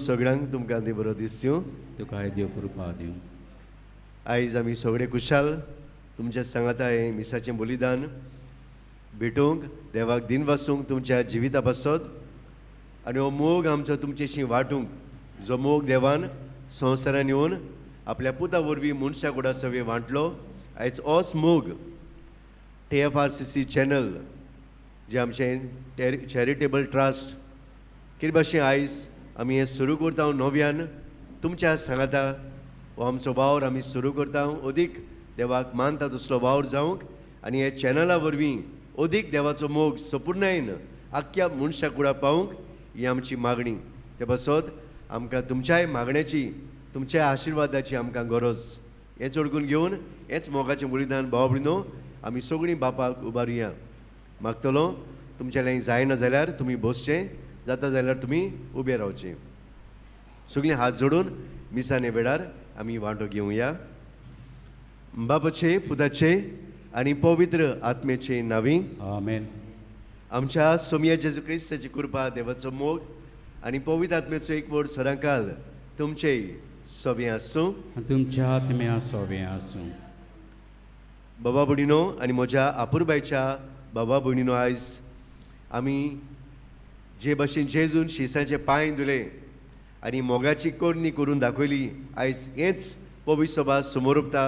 सगळ्यांक तुमकां देव बरो दिसयो, तुकाय देव कृपा दिवं। आयज आमी सगळे कुशाल तुमच्या सांगाता हें मिसाचें बलिदान भेटोवंक, देवाक दिन वासूंक तुमच्या जिविता पासत आनी हो मोग आमचो तुमचेशी वांटूंक, जो मोग देवान संवसारान येवन आपल्या पुता वरवीं मनशा कुडा सगळें वांटलो। आयज होच मोग TFRCC channel जें आमचें चॅरिटेबल ट्रस्ट कितें भाशेन आयज आमी हें सुरू करता नव्यान तुमच्या सांगाता हो आमचो वावर आमी सुरू करता, अदीक देवाक मानता तसलो वावर जावंक आनी हे चॅनला वरवीं अदीक देवाचो मोग सपुर्णायेन आख्ख्या मनशा कुडा पावूंक ही आमची मागणी। ते पासत आमकां तुमच्याय मागण्याची, तुमच्या आशिर्वादाची आमकां गरज। हें चडकून घेवन हेंच मोगाचें बलिदान भाव भयणीनो आमी सगळीं बापाक उबारुया। मागतलो तुमच्याल्यान जायना जाल्यार तुमी बसचें, जाता जाल्यार तुमी उबे रावचे। सगळीं हात जोडून मिसाने वेळार आमी वांटो घेवया। बापाचे, पुताचे आनी पवित्र आत्म्याचे नांवी आमेन। आमच्या सोमया जेजू क्रिस्ताची कृपा, देवाचो मोग आनी पवित्र आत्म्याचो एकवट सदांकाल तुमचे सोबें आसूं तुमच्या आत्म्या सोबें आसूं। बाबा भयणीनो आनी म्हज्या आपुरबायच्या बाबा भयणीनो, आयज आमी जे भशेन जेजून शिसांचे पांय धुले आनी मोगाची करणी करून दाखयली, आयज हेंच पवित्र सभा समोर उरता।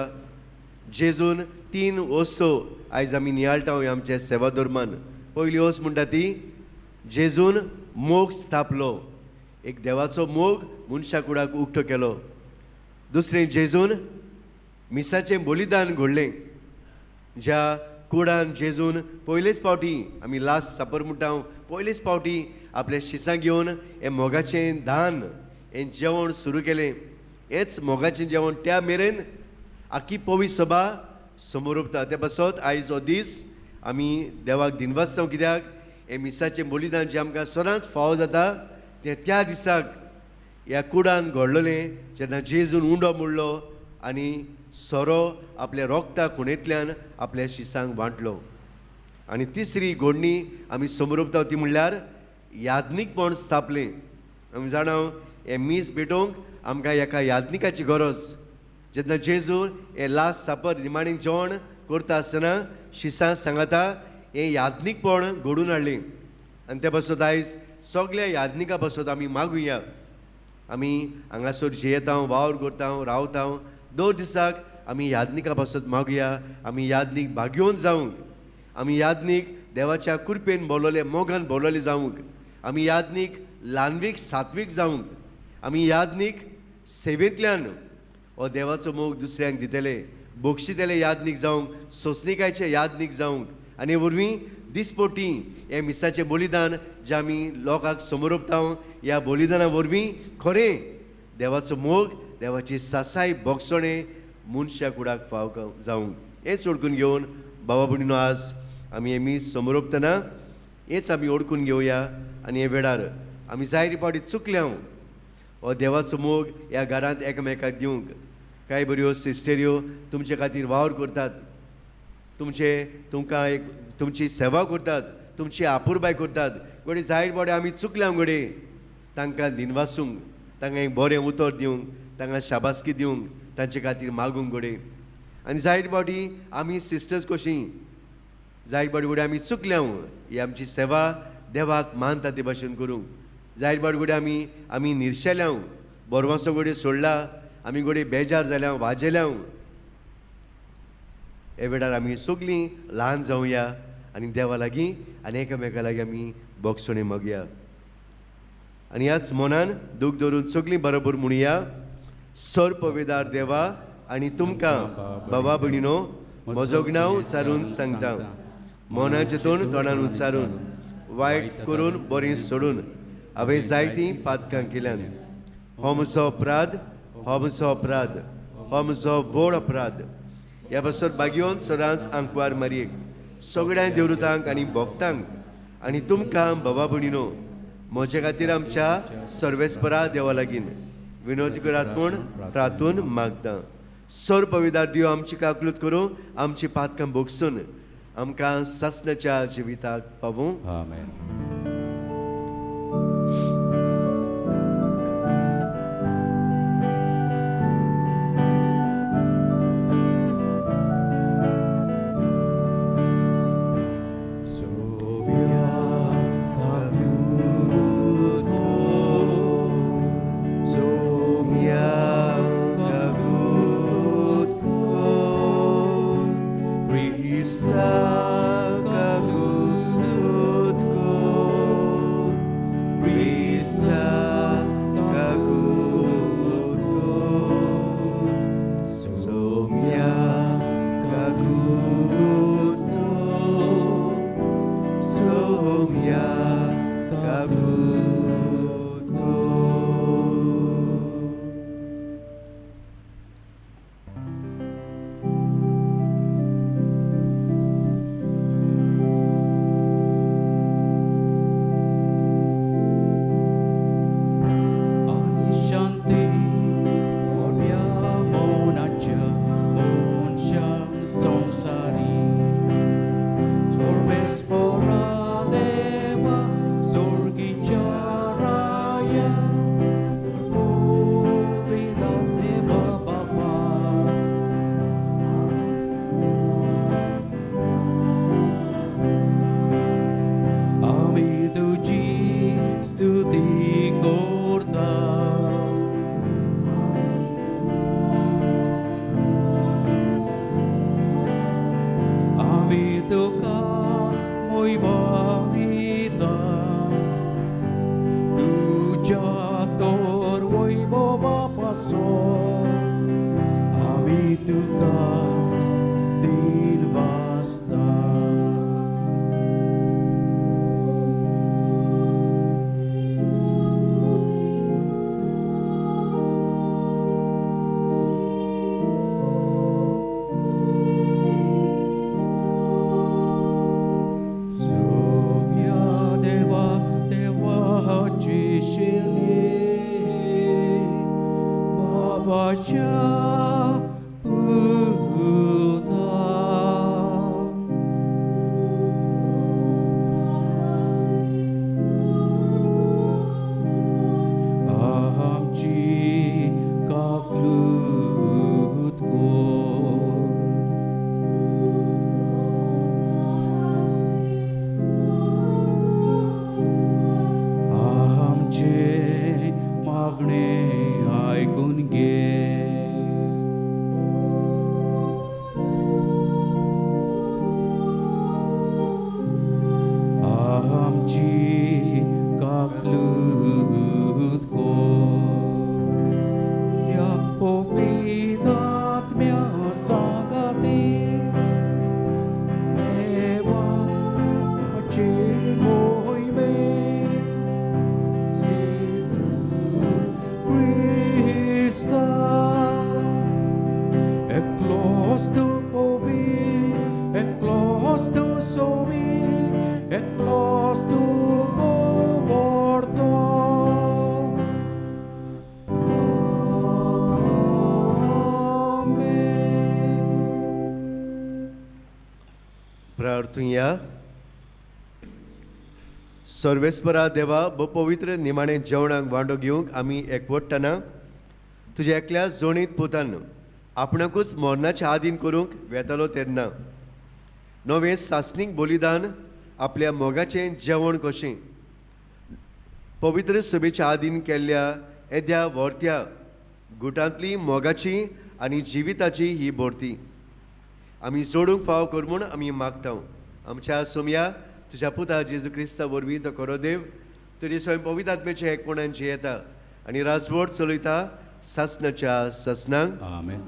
जेजून तीन वस्तू आयज आमी नियाळटा आमच्या सेवा धर्मान। पयली वस्त म्हणटा ती जेजून मोग स्थापलो, एक देवाचो मोग मनशा कुडाक उक्तो केलो। दुसरें, जेजून मिसाचें बलिदान घडलें, ज्या कुडान जेजून पयलेच फावटी आमी लास्ट सापर म्हणटा, पयलेच फावटी आपल्या शिसां घेवन हें मोगाचें दान, हें जेवण सुरू केलें। हेंच मोगाचें जेवण त्या मेरेन आख्खी पवित्र सभा समोर उरता। ते पासत आयज हो दीस आमी देवाक दिनवासता, कित्याक हें मिसाचें बलिदान जें आमकां सदांच फावो जाता तें त्या दिसाक ह्या कुडान घडलेलें, जेन्ना जेजून उंडो मोडलो आनी सोरो आपल्या रोगता खुणेंतल्यान आपल्या शिसांक वांटलो। आनी तिसरी घडणी आमी समोर उरता ती म्हणल्यार याज्ञीकपण स्थापलें। आमी जाणा हें मीस भेटोवंक आमकां एका याज्ञिकाची गरज। जेन्ना जेजू हें लास्ट सापर निमाणें जेवण करता आसतना शिसां सांगाता हें याज्ञीकपण घडून हाडलें। आनी ते पासत आयज सगल्या याज्ञिका पासत आमी मागुया। आमी हांगासर जियेता, वावर करता, रावता, दर दिसाक आमी याज्ञिका पासत मागुया। आमी याज्ञीक भाग्योवन जावंक, आमी याज्ञीक देवाच्या कृपेन बोलवले, मोगान बोलवले जावंक, आमी याज्ञीक ल्हानवीक सात्वीक जावंक, आमी याज्ञीक सेवेंतल्यान हो देवाचो मोग दुसऱ्यांक दितले, बक्षितले याज्ञीक जावंक, सोंसणिकायचे याज्ञीक जावंक। आनी वरवीं दिसपटी हें मिसाचें बलिदान जें आमी लोकांक समोर उरता, ह्या बलिदाना वरवीं खरें देवाचो मोग, देवाची सासाय भोगसणें मनशा कुडाक फाव जावंक। हें ओडकून घेवन बाबा भयणीनो आज आमी हें मीस समोर उरतना हेंच आमी ओडकून घेवया। आनी हे वेळार आमी जायते फावटी चुकल्या हो देवाचो मोग ह्या घरांत एकामेकाक दिवंक। कांय बऱ्यो सिस्टऱ्यो तुमचे खातीर वावर करतात, तुमचे तुमकां एक तुमची सेवा करतात, तुमची आपुरबाय करतात। घडये जायते फावटी आमी चुकल्या घडये तांकां दिनवासूंक, तांकां एक बरें उतर दिवंक, तांकां शाबासकी दिवंक, तांचे खातीर मागूंक घडये। आनी जायते फावटी आमी सिस्टर्स कशीं जायते फावटी घडये आमी चुकल्या ही आमची सेवा देवाक मानता ते भाशेन करूंक। जायते फावटी घडये आमी आमी निर्शेल्या, बरवासो घडये सोडला, आमी घडये बेजार जाल्या, वाजेल्या। हे वेळार आमी सगळीं ल्हान जावया आनी देवा लागीं आनी एकामेका लागीं आमी बोगसणी मागया. आनी ह्याच मनान दूख धरून सगळीं बरोबर म्हणया, सर्पवेदार देवा आनी तुमकां बाबा भयणीनो म्हजो नांव उच्चारून सांगता, मनाचें तोंड तोंडान उच्चारून वायट करून बरें सोडून हांवें जायतीं पातकां केल्यान. हो म्हजो अपराध, हो म्हजो अपराध, हो म्हजो व्हड अपराध. ह्या पासत बागयोन सदांच आंकवार मारयेक सगळ्या देवरुतांक आनी भक्तांक आनी तुमकां बाबा भयणीनो म्हजे खातीर आमच्या सर्वेस्परा देवा लागीं विनोद करात म्हूण प्रार्थून मागता. सर्पविदार देव आमची काकलूत करूं, आमची पातकां भोगसून आमकां सासणाच्या जिविताक पावूं. आमेन. प्रार्थुया. सर्वेस्परा देवा, पवित्र निमाणे जेवणाक वांटो घेवंक आमी एकवटतना तुज्या एकल्या जोणीत पुतान आपणाकूच मरणाच्या आदीन करूंक वेतालो तेन्ना नवें सासणीक बलिदान आपल्या मोगाचें जेवण कशें पवित्र सभेच्या आदीन केल्ल्या येद्या व्हरत्या गुटांतली मोगाची आनी जिविताची ही भरती आमी जोडूंक फाव कर म्हूण आमी मागता. आमच्या सोमया तुज्या पुता जेजू क्रिस्ता वरवीं तो खरो देव तुजे स्वयं पवित्र आत्म्याच्या एकपणान जियेता आनी राजवट चलयता सासनाच्या सासनांक. आमेन.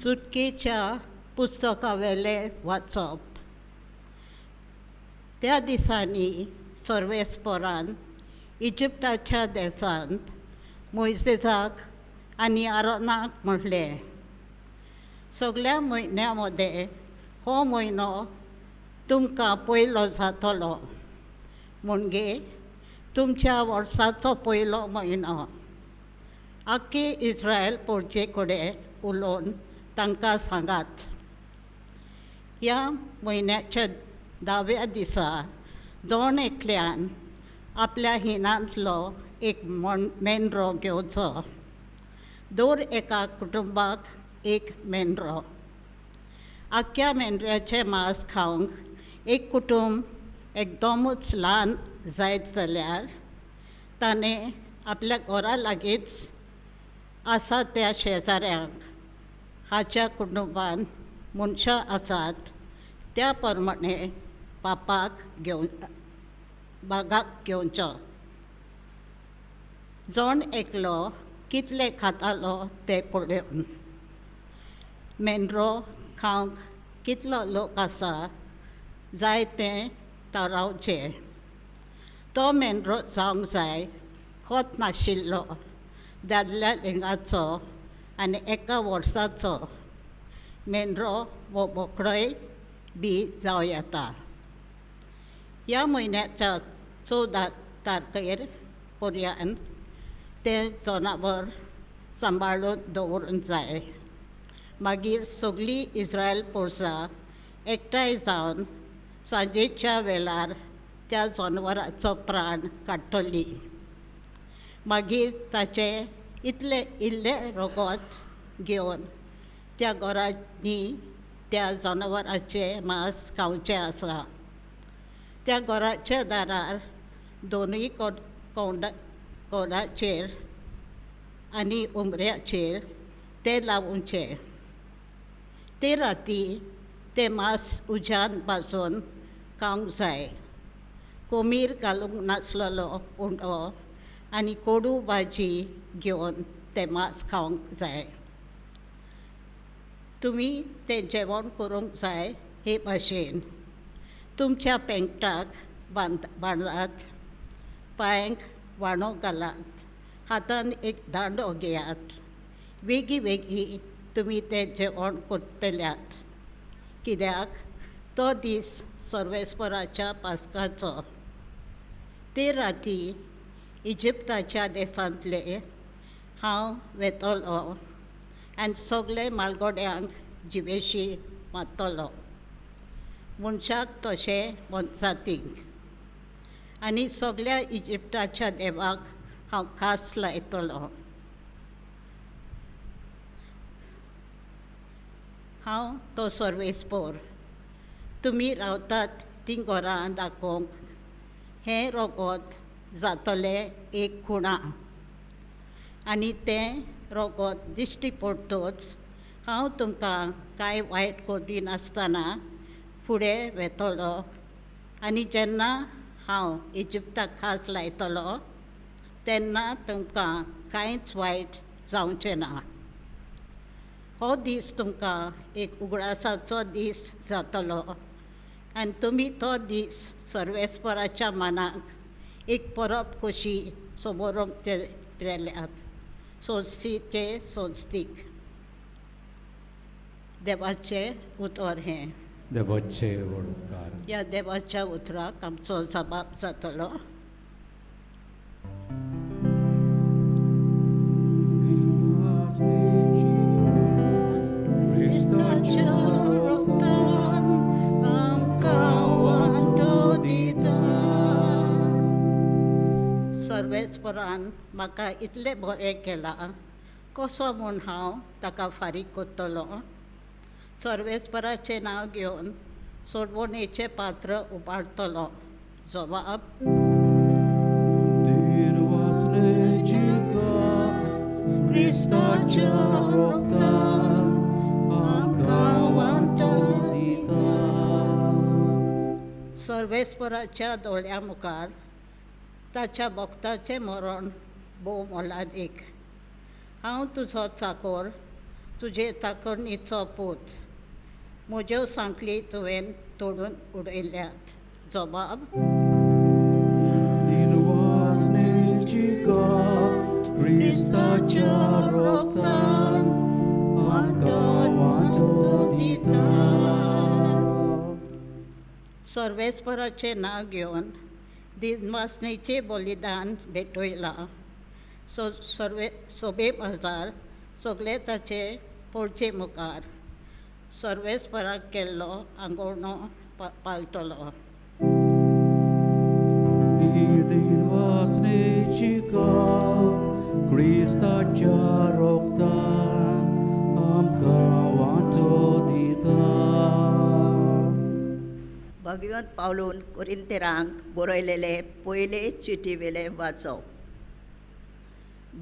सुटकेच्या पुस्तकावेले वाचप. त्या दिसांनी सर्वेस्परान इजिप्ताच्या देशांत मोयसेसाक आनी आरोनाक म्हणलें, सगळ्या म्हयन्या मदें हो म्हयनो तुमकां पयलो जातलो, म्हणजे तुमच्या वर्साचो पयलो म्हयनो. आख्खे इस्रायल पोरचे कडेन उलोवन तांकां सांगात, ह्या म्हयन्याच्या 10व्या दिसा जण एकल्यान आपल्या हिणांतलो एक मेंढरो घेवचो, दर एका कुटुंबाक एक मेंढरो. आख्ख्या मेंढऱ्याचें मांस खावंक एक कुटुंब एकदमूच ल्हान जायत जाल्यार ताणें आपल्या घरा लागींच आसा त्या शेजाऱ्यांक हाच्या कुटुंबान मनशां आसात त्या प्रमाणे पापाक घेवन बागाक घेवचो. जण एकलो कितले खातालो ते पळोवन मेंढरो खावंक कितलो लोक आसा जाय तें थारावचें. तो मेंढरो जावंक जाय खत नाशिल्लो, दादल्या लिंगाचो आनी एका वर्साचो. मेंढरो वो बोकडोय बी जावं येता. ह्या म्हयन्याच्या 14 तारखेर पर्यंत तें जनावर सांबाळून दवरूंक जाय. मागीर सगळीं इस्रायल पोरसां एकठांय जावन सांजेच्या वेळार त्या जनावराचो प्राण काडटली. मागीर ताचें इतलें इल्लें रगत घेवन त्या घरांनी त्या जनावराचें मांस खावचें आसा. त्या घराच्या दारार दोनूय कोणाचेर आनी उमऱ्याचेर तें लावचें. ते राती तें मांस उज्यान भाजून खावंक जाय. कोमीर घालूंक नासलेलो उंडो आनी कोडू भाजी घेवन तें मांस खावंक जाय. तुमी तें जेवण करूंक जाय हे भाशेन. तुमच्या पेंटाक बांदात, पांयांक वाणो घालात, हातान एक दांडो घेयात. वेगीं वेगीं तुमी तें जेवण करतल्यात, कित्याक तो दीस सर्वेस्पराच्या पास्काचो. ते राती इजिप्ताच्या देशांतले हांव वेतलो आनी सगळे मालगोड्यांक जिवेशी मारतलो, मनशाक तशें मनजातींक, आनी सगळ्या इजिप्ताच्या देवाक हांव खास लायतलो. हांव तो सर्वेस्पोर. तुमी रावतात तीं घरां दाखोवंक हें रगत जातलें एक खुणा, आनी तें रगत दिश्टी पडटच हांव तुमकां कांय वायट करिनासतना फुडें वेतलो. आनी जेन्ना हांव इजिप्ताक खास लायतलो तेन्ना तुमकां कांयच वायट जावचें ना. हो दीस तुमकां एक उगडासाचो दीस जातलो आनी तुमी तो दीस सर्वेस्पराच्या मनाक एक परब कशी समोरोंक ते संस्थेचे संस्थीक. देवाचें उतर हें. देवाचे व्हड उपकार. ह्या देवाच्या उतराक आमचो जबाब जातलो. क्रिस्ताच्या रगतान आमकां वाटो दिता. सर्वेस्परान म्हाका इतलें बरें केलां, कसो म्हूण हांव ताका फारीक करतलो? सर्वेस्पराचें नांव घेवन सोडवणेचें पात्र उबारतलो. जबाब. क्रिस्ताच्या रगतान सर्वेस्पराच्या दोळ्या मुखार ताच्या भक्ताचें मरण भोव मोलादीक. हांव तुजो चाकोर, तुजे चाकरणीचो पूत. म्हज्यो सांखळी तुवें तोडून उडयल्यात. जबाब. क्रिस्ताच्या रोगतान आमकां वांटो दिता. सर्वेस्पराचें नांव घेवन दिनवासनेचें बलिदान भेटयलां. सर्वे सोबे बाजार सगळे ताचे पळचे मुखार सर्वेस्पराक केल्लो आंगवणो पाळटलो. दिनवासनेची काल क्रिस्ताच्या रोगतान आमकां वांटो दिता. भगवंत पावलून कोरिंतेरांक बरयलेले पयले चिटीवेले वाचप.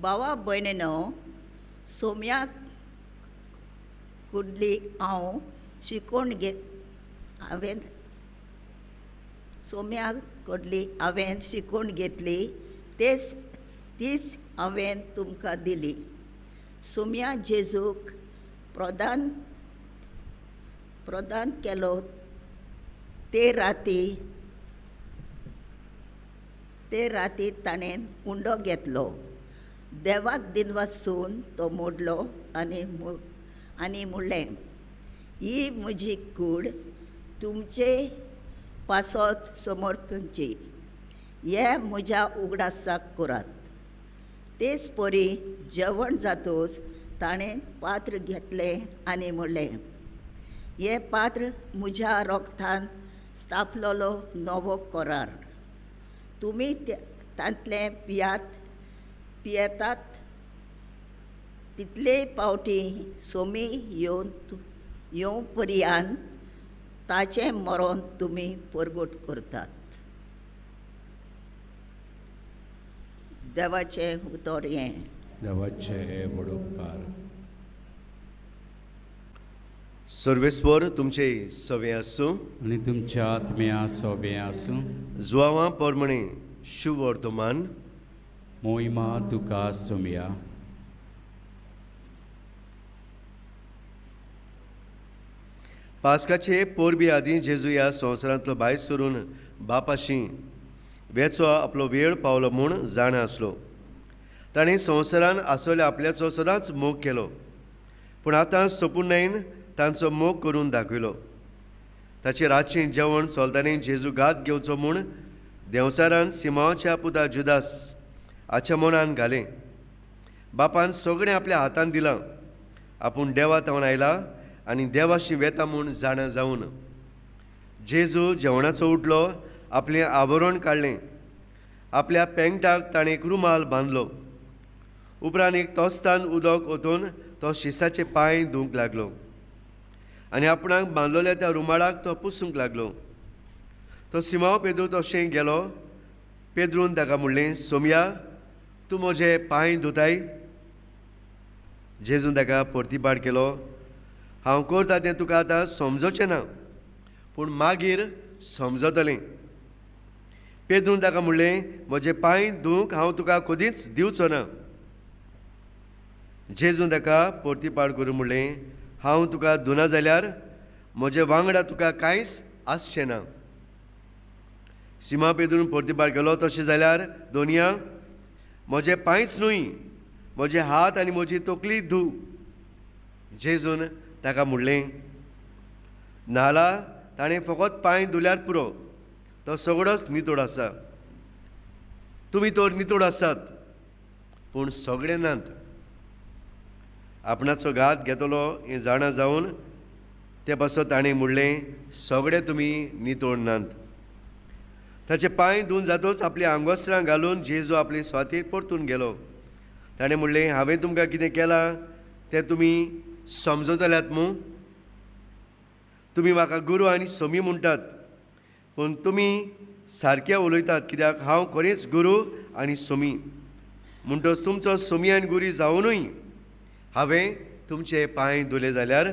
भावा भयणीनो, सोम्या कुडली हांव शिकोवन घे हांवें सोम्या कडली हांवें शिकून घेतली तेच तीच हांवें तुमकां दिली. सोम्या जेजूक प्रदान प्रदान केलो ते राती ताणें उंडो घेतलो. देवाक दिनवासून तो मोडलो आनी म्हणलें, ही म्हजी कूड तुमचे पासत समर्पणची, हे म्हज्या उगडासाक करात. तेच परी जेवण जातूच ताणें पात्र घेतलें आनी म्हणलें, हें पात्र म्हज्या रोगतान स्थापलेलो नवो करार. तुमी तांतलें पियेतात तितले पावटी सोमी येवन पर्यान ताचें मरण तुमी परगट करतात. देवाचें उतर हें. देवाचें हें व्हड उपकार. सर्वेस्पर तुमचे सवे आसूं आनी तुमच्या आत्म्या सोबे आसूं. जुवांवा पोरमणे शुवर्तमान. मोहिमा तुका सोमया. पास्काचे पोरबी आदीं जेजू ह्या संवसारांतलो भायर सरून बापाशी वेचो आपलो वेळ पावलो म्हूण जाणा आसलो. ताणें संवसारान आसलेल्या आपल्याचो सदांच मोग केलो, पूण आतां सपुर्णायेन तांचो मोग करून दाखयलो. ताचें रातचें जेवण चलताना जेजू घात घेवचो म्हूण देंवचारान सिमांवच्या पुता जुदास हाच्या मनान घालें. बापान सगळें आपल्या हातान दिलां, आपूण देवा थावन आयला आनी देवाशी वेता म्हूण जाणा जावन. जेजू जेवणाचो उठलो, आपलें आवरण काडलें, आपल्या पेंगटाक ताणें एक रुमाल बांदलो. उपरांत एक तोस्तान उदक ओतून तो शिसाचे पांय धुवंक लागलो आनी आपणाक बांदलेल्या त्या रुमाळाक तो पुसूंक लागलो. तो सिमांव पेद्रू तशें गेलो. पेद्रून ताका म्हणलें, सोमया, तूं म्हजे पांय धुताय? जेजून ताका परतिपाट केलो, हांव करता तें तुका आतां समजचें ना, पूण मागीर समजतलें. पेद्रून ताका म्हणलें, म्हजे पांय धुवंक हांव तुका कदींच दिवचो ना. जेजून ताका परतिपाट करून म्हणलें, हांव तुका धुना जाल्यार म्हजे वांगडा तुका कांयच आसचें ना. सिमा पेद्रून परतिपाट केलो, तशें जाल्यार दोनया, म्हजे पांयच न्हय, म्हजे हात आनी म्हजी तकली धू. जेजून ताका म्हणलें, न्हाला ताणें फकत पांय धुल्यार पुरो, तो सगळोच नितळ आसा. तुमी तर नितळ आसात, पूण सगळे नात. आपणाचो घात घेतलो हें जाणा जावन ते पासत ताणें म्हणलें, सगळे तुमी नितळ नात. ताचे पांय धुवन जातूच आपली आंगोस्त्रां घालून जेजू आपले सुवातेर परतून गेलो. ताणें म्हणलें, हांवें तुमकां कितें केलां तें तुमी समजतल्यात मू? तुमी म्हाका गुरू आनी सोमी म्हणटात, पूण तुमी सारके उलयतात, कित्याक हांव खरेंच गुरू आनी सोमी. म्हणटच तुमचो सोमी आनी गुरू जावनूय हांवें तुमचे पांय धुले जाल्यार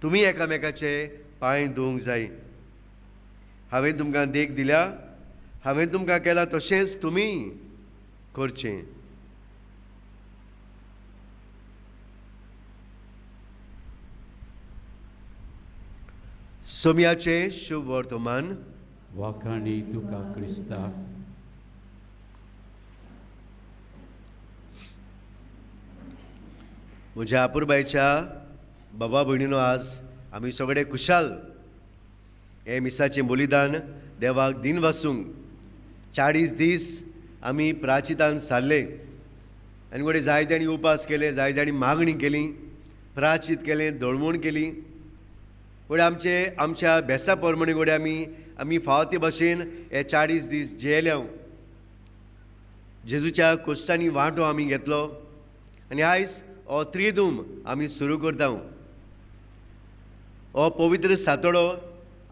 तुमी एकामेकाचे पांय धुवंक जाय. हांवें तुमकां देख दिल्या, हांवें तुमकां केलां तशेंच तुमी करचें. सोम्याचें शुभ वर्तमान. वाखाणी तुका क्रिस्ता. म्हज्या आपुरबायच्या बाबा भयणीनो, आज आमी सगळे खुशाल हे मिसाचें बलिदान देवाक दिन वासूंक 40 दीस आमी प्राचितान सारले आनी गोडे जाय तांणी उपास केले, जाय तांणी मागणी केली, प्राचीत केलें, दळमोण केली. गोडे आमचे आमच्या बेसा प्रमाणे गोडे आमी आमी फावो ते भशेन हे 40 दीस जियेले. जेजूच्या कोश्टांनी वांटो आमी घेतलो आनी आयज हो त्रिदूम आमी सुरू करता. हो पवित्र सातोडो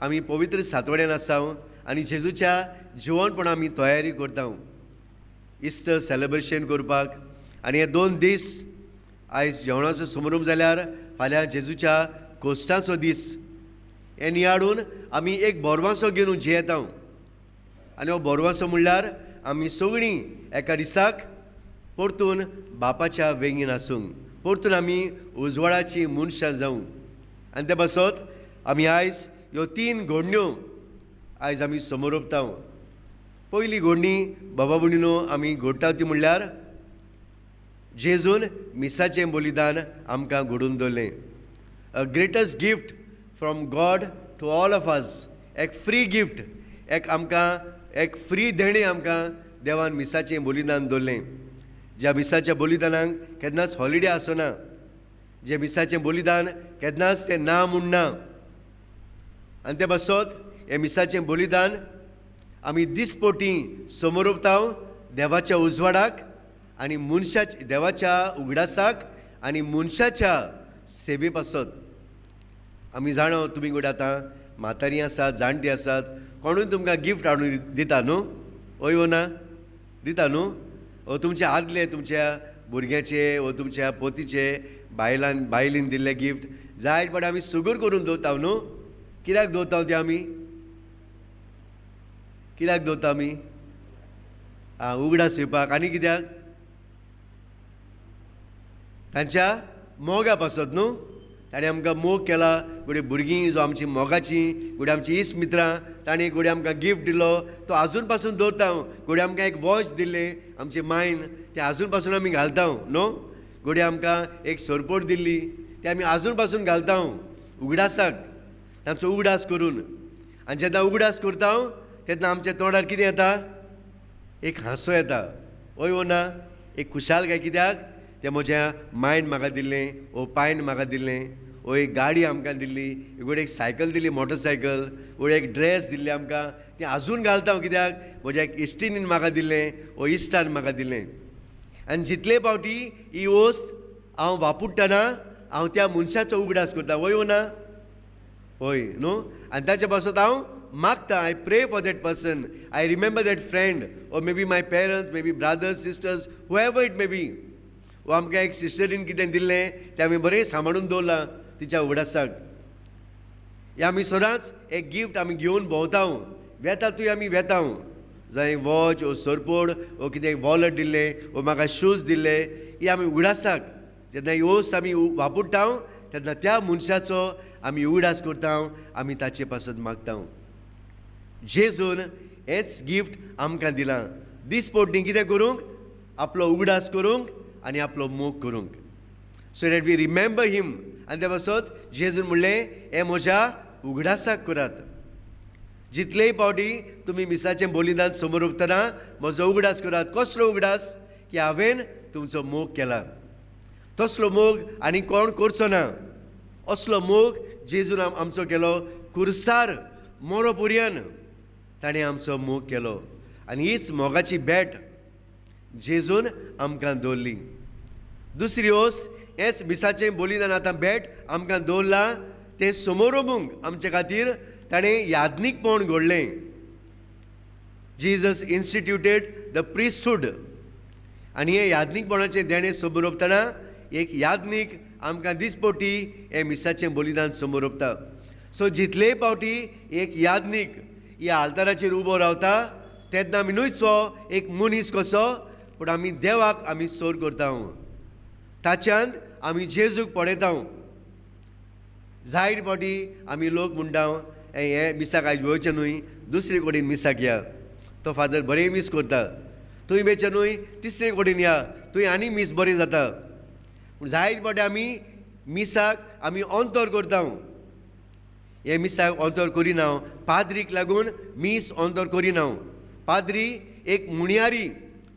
आमी पवित्र सातोड्यान आसा आनी जेजूच्या जिवनपणा आमी तयारी करता इस्टर सेलेब्रेशन करपाक. आनी हे 2 दीस आयज जेवणाचो समारंभ जाल्यार फाल्यां जेजूच्या कोश्टाचो दीस हे नियाळून आमी एक बोरवासो घेवन जियेता. आनी हो बोरवासो म्हणल्यार आमी सगळीं एका दिसाक परतून बापाच्या वेंगेन आसूंक, परतून आमी उजवाडाची मनशां जावंक. आनी ते पासत आमी आयज ह्यो 3 घडण्यो आयज आमी समोर. पयली घडणी बाबा भयणीनो आमी घडटा ती म्हणल्यार जेजून मिसाचें बलिदान आमकां घडून दवरलें. A greatest gift from God to all of us, एक फ्री गिफ्ट, एक आमकां एक फ्री देणें आमकां देवान मिसाचें बलिदान दवरलें. ज्या मिसाच्या बलिदानाक केन्नाच हॉलिडे आसना, जे मिसाचें बलिदान केन्नाच तें ना म्हूण ना. आनी ते पासत हें मिसाचें बलिदान आमी दिसपोटी समोरपता देवाच्या उजवाडाक आनी मनशाच्या देवाच्या उगडासाक आनी मनशाच्या सेवे पासत. आमी जाणा तुमी गोडे आतां म्हातारी आसात, जाणटी आसात, कोणूय तुमकां गिफ्ट हाडून दिता न्हू, हय वो ना दिता न्हू? वो तुमचे आदले तुमच्या भुरग्याचे वो तुमच्या पोतीचे बायलान बायलीन दिल्ले गिफ्ट जायत पण आमी सुगूर करून दवरता न्हू. कित्याक दवरता ते आमी? कित्याक दवरता आमी? आं, उगडास येवपाक. आनी कित्याक? तांच्या मोगा पासत न्हू. ताणें आमकां मोग केला. घडये भुरगीं जो आमची मोगाची, घडये आमची इश्ट मित्रां, ताणें घडये आमकां गिफ्ट दिलो तो आजून पासून दवरता. घडये आमकां एक वॉच दिल्लें आमचे मायन, तें आजून पासून आमी घालता न्हू. घडये आमकां एक सरपोट दिल्ली, तें आमी आजून पासून घालता उगडासाक, तांचो उगडास करून. आनी जेन्ना उगडास करता तेन्ना आमच्या तोंडार कितें येता? एक हांसो येता, हय वो ना? एक खुशालकाय. कित्याक? तें म्हज्या मायन म्हाका दिल्लें, वो पायन म्हाका दिल्लें, वो एक गाडी आमकां दिल्ली, घडये एक सायकल दिली, मोटरसायकल, घडये एक ड्रेस दिल्ली आमकां, तें आजून घालता. कित्याक? म्हज्या एक इश्टिणीन म्हाका दिल्लें, वो इश्टान म्हाका दिल्लें. आनी जितले फावटी ही वस्त हांव वापरतना हांव त्या मनशाचो उगडास करता, हय वो ना? हय न्हू. आनी ताचे पासत हांव मागता, I pray for that person, I remember that friend, or maybe my parents, maybe brothers, sisters, whoever it may be. वो आमकां एक सिस्टरीन कितें दिल्लें तें आमी बरें सांबाळून दवरलां तिच्या उगडासाक. हें आमी सदांच एक गिफ्ट आमी घेवन भोंवता, वेता थंय आमी वेता. जाय वॉच वो सरपोड वो कितें वॉलेट दिल्लें वो म्हाका शूज दिल्ले, हे आमी उगडासाक जेन्ना ही वस्त आमी वापरता तेन्ना त्या मनशाचो आमी उगडास करता, आमी ताचे पासत मागता. जेजून हेंच गिफ्ट आमकां दिलां दिसपोटी कितें करूंक? आपलो उगडास करूंक आनी आपलो मोग करूंक, so that we remember him. आनी ते पासत जेजून म्हणलें, हें म्हज्या उगडासाक करात. जितलेय फावटी तुमी मिसाचें बलिदान समोर उरतना म्हजो उगडास करात. कसलो उगडास? की हांवें तुमचो मोग केला. तसलो मोग आनी कोण करचो ना. असलो मोग जेजून आमचो केलो. कुर्सार मोरो पर्यंत ताणें आमचो मोग केलो. आनी हीच मोगाची भेट जेजून आमकां दवरली. दुसरी वस्त, हेंच मिसाचें बलिदान आतां भेट आमकां दवरलां तें समोरंभूंक आमचे खातीर ताणें याज्ञीकपण घडलें. Jesus instituted the priesthood. आनी हें याज्ञीकपणाचें देणें समोरपतना एक याज्ञीक आमकां दिसपोटी हें मिसाचें बलिदान समोरपता. सो जितलेय फावटी एक याज्ञीक ह्या आल्ताराचेर उबो रावता तेन्ना आमी न्हूच हो एक मनीस कसो, पूण आमी देवाक आमी सोर करता. ताच्यान आमी जेजूक पळयता. जायते फावटी आमी लोक म्हणटा हें मिसाक आयज वयचें न्हय, दुसरे कडेन मिसाक या, तो फादर बरें मीस करता, थंय वयचें न्हय तिसरे कडेन या, थंय आनी मीस बरें जाता. पूण जायते फावटी आमी मिसाक आमी अंतर करता. हे मिसाक अंतर करिना, पाद्रीक लागून मीस अंतर करिना. पाद्री एक मुणयारी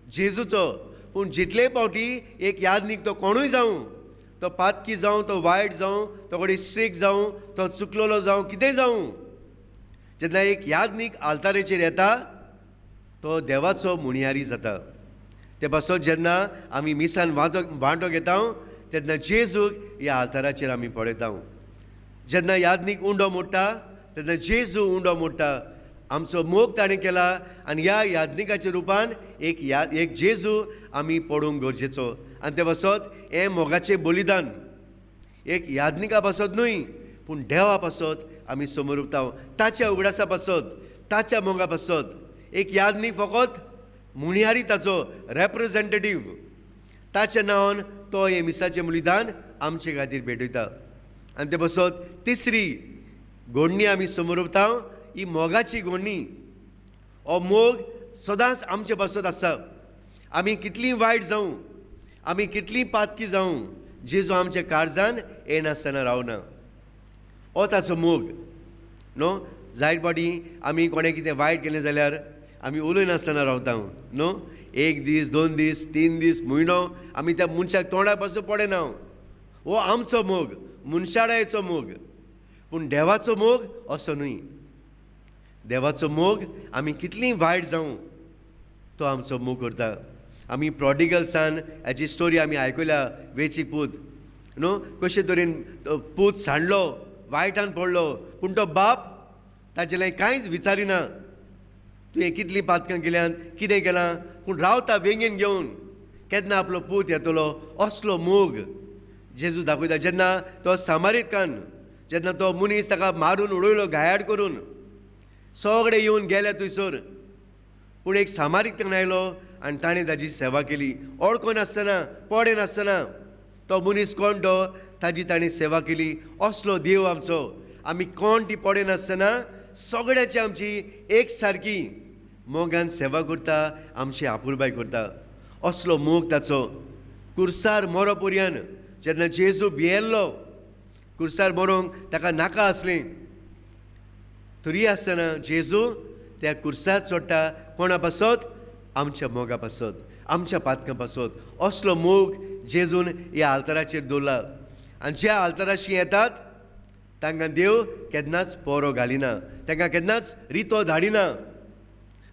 जेजूचो, पूण जितले फावटी एक यादनीक तो कोणूय जावं, तो पातकी जावं, तो वायट जावं, तो कडेन स्ट्रीक जावं, तो चुकलेलो जावं, कितें जावं, जेन्ना एक यादनीक आल्तारेचेर येता तो देवाचो मुणयारी जाता. ते पासत जेन्ना आमी मिसान वांटो घेता तेन्ना जेजूक ह्या आल्ताराचेर आमी पळयता. जेन्ना यादनीक उंडो मोडटा तेन्ना जेजू उंडो मोडटा. आमचो मोग ताणें केला आनी ह्या यादनिकाच्या रुपान एक जेजू आमी पडूंक गरजेचो. आनी ते पासत हें मोगाचें बलिदान एक यादनिका पासत न्हय, पूण देवा पासत आमी समोर उरता, ताच्या उगडासा पासत, ताच्या मोगा पासत. एक यादनीक फकत मुणयारी ताचो रेप्रेजेंटेटीव, ताच्या नांवान तो हें मिसाचें बलिदान आमचे खातीर भेटयता. आनी ते पासत तिसरी घडणी आमी समोर उरता, ही मोगाची घडणी. हो मोग सदांच आमचे पासत आसा. आमी कितलीं वायट जावं, आमी कितलीं पातकी जावं, जेजू आमच्या काळजान येनासतना रावना. हो ताचो मोग न्हू. जायते फावटी आमी कोणें कितें वायट केलें जाल्यार आमी उलयनासतना रावता न्हू. एक दीस, 2 दीस, 3 दीस, म्हयनो आमी त्या मनशाक तोंडा पासून पळयना. हो आमचो मोग, मनशाळायचो मोग. पूण देवाचो मोग असो न्हय. देवाचो मोग आमी कितलीं वायट जावं तो आमचो मोग करता. आमी प्रोडिगल सन हाची स्टोरी आमी आयकल्या, वेची पूत न्हू, कशे तरेन पूत सांडलो, वायटान पडलो, पूण तो बाप ताचे लागीं कांयच विचारिना, तुवें कितलीं पातकां केल्यान, कितें केलां, पूण रावता वेंगेन घेवन केन्ना आपलो पूत येतलो. असलो मोग जेजू दाखयता. जेन्ना तो सामारीकान, जेन्ना तो मनीस ताका मारून उडयलो, घायाळ करून सगळे येवन गेले थंयसर, पूण एक सामारीक ताणें आयलो आनी ताणें ताजी सेवा केली. ओळखनासतना, पळयनासतना तो मनीस कोण तो, ताजी ताणें सेवा केली. असलो देव आमचो. आमी कोण ती पळयनासतना सगळ्यांची आमची एक सारकी मोगान सेवा करता, आमची आपुरबाय करता. असलो मोग ताचो. कुर्सार मरो पर्यंत जेन्ना जेजू भियेल्लो, कुर्सार मरोंक ताका नाका आसलें, तरी आसतना जेजू त्या कुर्सार चडटा. कोणा पासत? आमच्या मोगा पासत, आमच्या पातकां पासत. असलो मोग जेजून ह्या आल्ताराचेर दवरला. आनी ज्या आल्ताराशी येतात तांकां देव केन्नाच पोरो घालिना, तांकां केन्नाच रितो धाडिना.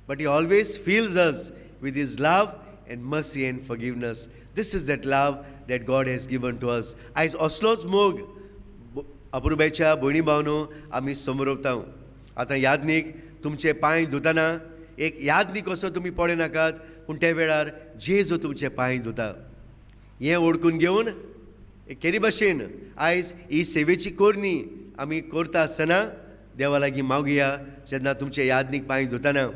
But he always fills us with his love and mercy and forgiveness. This is that love that God has given to us. आयज असलोच मोग अपुरबायच्या भयणी भावनो आमी समोर उरता. आतां यादनीक तुमचे पांय धुतना एक यादनीक असो तुमी पळयनाकात, पूण त्या वेळार जेजू तुमचे पांय धुता हें ओळखून घेवन केरी भाशेन आयज ही सेवेची करणी आमी करता आसतना देवा लागीं मागुया. जेन्ना तुमचे यादनीक पांय धुतना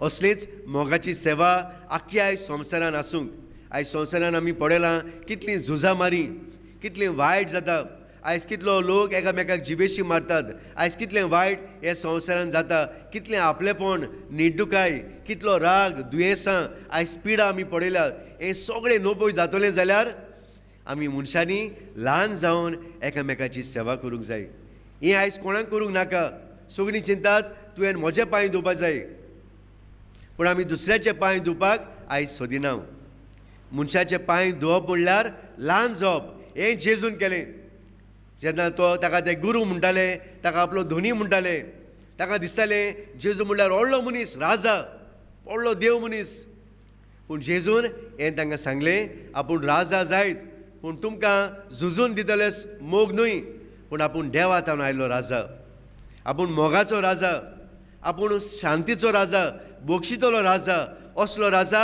असलीच मोगाची सेवा आख्खी आयज संवसारान आसूंक. आयज संवसारान आमी पळयलां कितलीं झुजां मारी, कितलीं वायट जाता. आयज कितलो लोक एकामेकाक जिवेशी मारतात. आयज कितलें वायट हे संवसारान जाता, कितलें आपलेपण, निड्डुकाय, कितलो राग, दुयेंसां, आयज पिडा आमी पळयल्यात. हें सगळें नोपय जातलें जाल्यार आमी मनशांनी ल्हान जावन एकामेकाची सेवा करूंक जाय. हें आयज कोणाक करूंक नाका. सगळीं चिंतात तुवें म्हजे पांय धुवपाक जाय, पूण आमी दुसऱ्याचे पांय धुवपाक आयज सोदिना. मनशाचे पांय धुवप म्हणल्यार ल्हान जावप. हें जेजून केलें. जेन्ना तो ताका ते गुरू म्हणटाले, ताका आपलो धनी म्हणटाले, ताका दिसतालें जेजू म्हणल्यार व्हडलो मनीस, राजा, व्हडलो देव मनीस. पूण जेजून हें तांकां सांगलें, आपूण राजा जायत पूण तुमकां झुजून दितले मोग न्हय, पूण आपूण देवा तावन आयलो राजा, आपूण मोगाचो राजा, आपूण शांतीचो राजा, बक्षितलो राजा. असलो राजा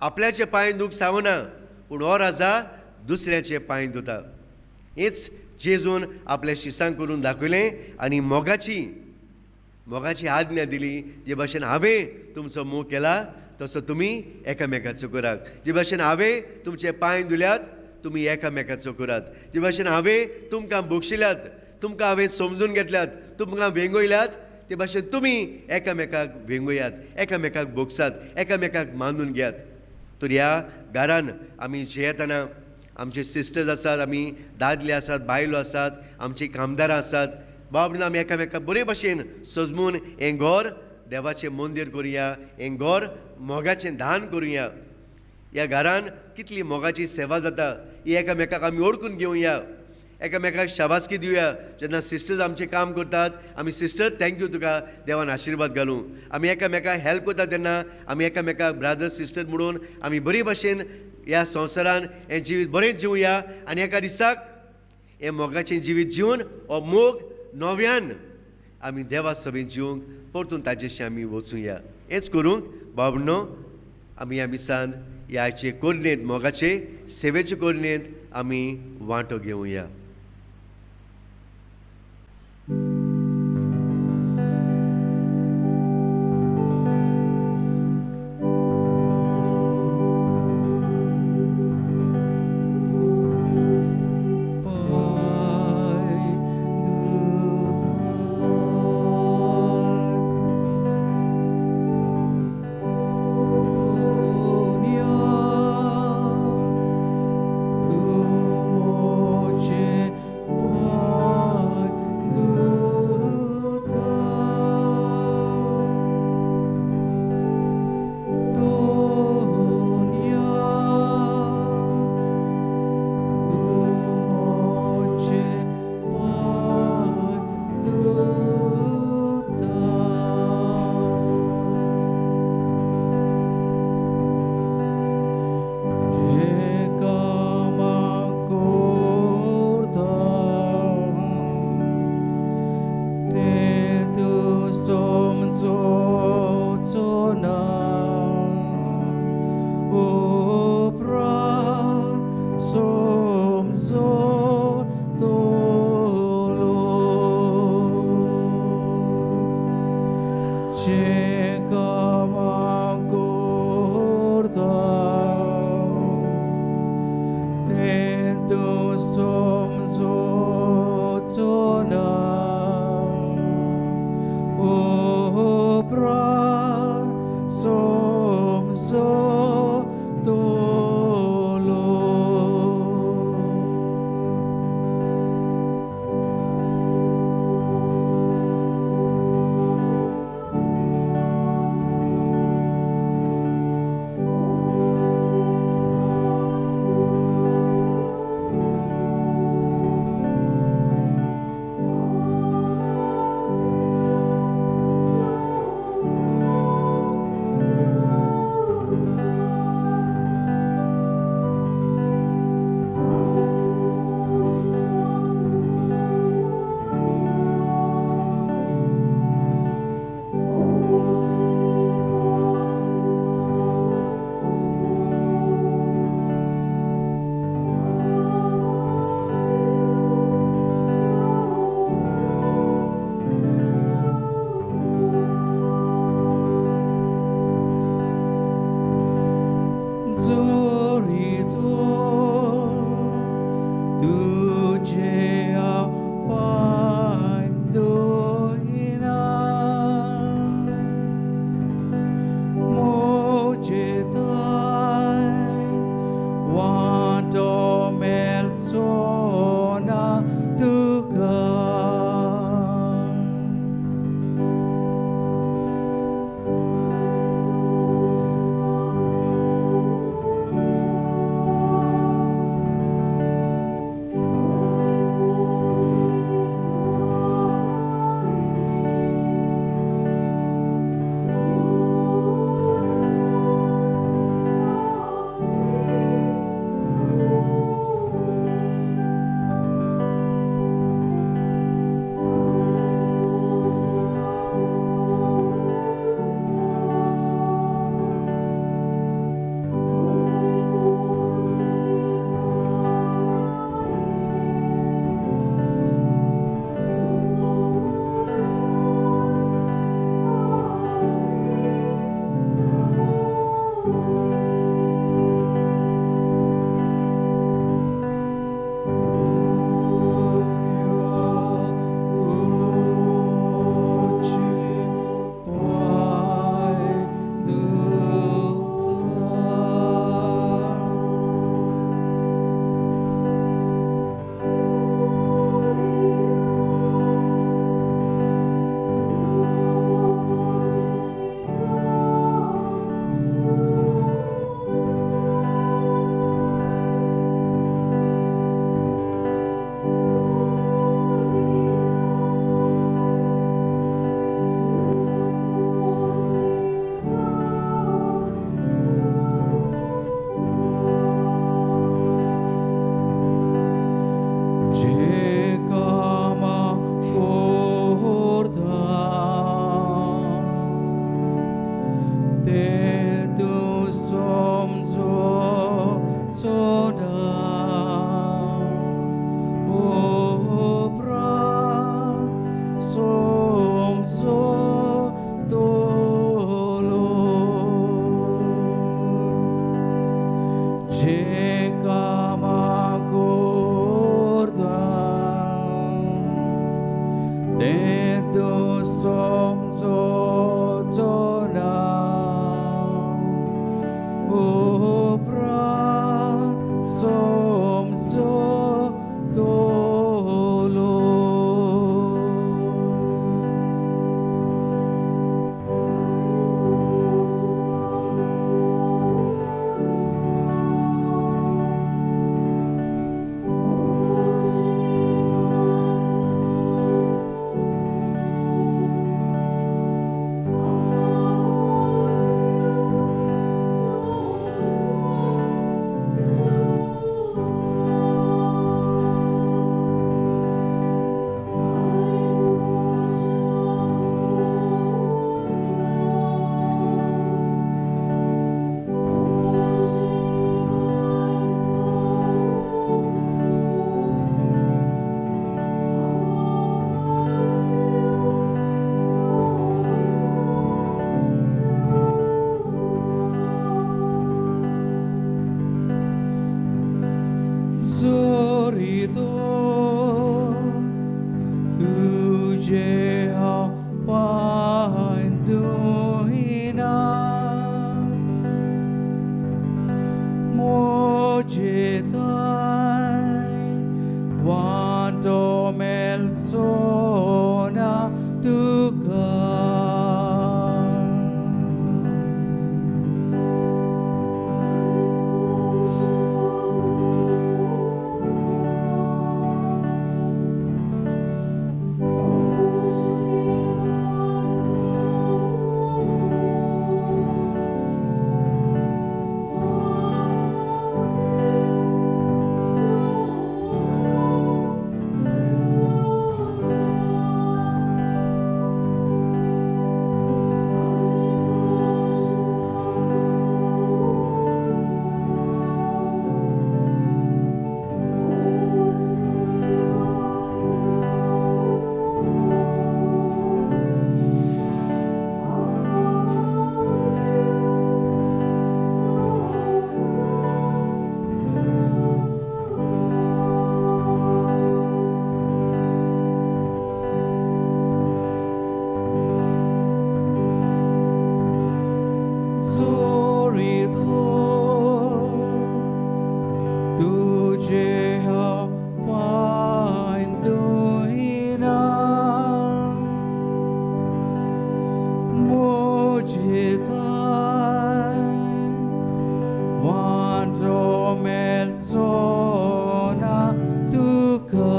आपल्याचे पांय दुख सावना, पूण हो राजा दुसऱ्याचे पांय धुता. हेच जेजून आपल्या शिसांक करून दाखयलें आनी मोगाची मोगाची आज्ञा दिली, जे भाशेन हांवें तुमचो मोग केला तसो तुमी एकामेकाचो करात, जे भाशेन हांवें तुमचे पांय धुल्यात तुमी एकामेकाचो करात, जे भाशेन हांवें तुमकां बक्षिल्यात, तुमकां हांवें समजून घेतल्यात, तुमकां वेंगयल्यात, ते भाशेन तुमी एकामेकाक वेंगयात, एकामेकाक बोगसात, एकामेकाक मानून घेयात. तर ह्या घरान आमी जियेतना आमचे सिस्टर्स आसात, आमी दादले आसात, बायलो आसात, आमची कामदारां आसात, बाबा आमी एकामेकाक बरे भाशेन सजमून हें घर देवाचें मंदीर करुया, हें घर मोगाचें दान करुया. ह्या घरान कितली मोगाची सेवा जाता ही एकामेकाक आमी ओळखून घेवया, एकामेकाक शाबासकी दिवया. जेन्ना सिस्टर्स आमचें काम करतात आमी सिस्टर thank you तुका देवान आशिर्वाद घालूं. आमी एकामेकाक हेल्प करतात तेन्ना आमी एकामेकाक ब्रादर सिस्टर म्हणून आमी बरे भाशेन ह्या संवसारान हें जिवीत बरें जिवया आनी एका दिसाक हें मोगाचें जिवीत जिवन हो मोग नव्यान आमी देवा सभेंत जिवंक परतून ताजेशी आमी वचुया. हेंच करूंक बाबनो आमी ह्या मिसान ह्या आयचे कोरणेंत मोगाचे सेवेचे कोरणेंत आमी वांटो घेवया. Moce. तुझे कामां करता तें तूं समजोचो ना उपरांत समजतलो. Zorito तुझे हांव पांय धुयना म्हजे थांय वांटो मेळचो ना तुका. Zorito तुझे हांव पांय धुयना म्हजे थांय वांटो मेळचो ना तुका.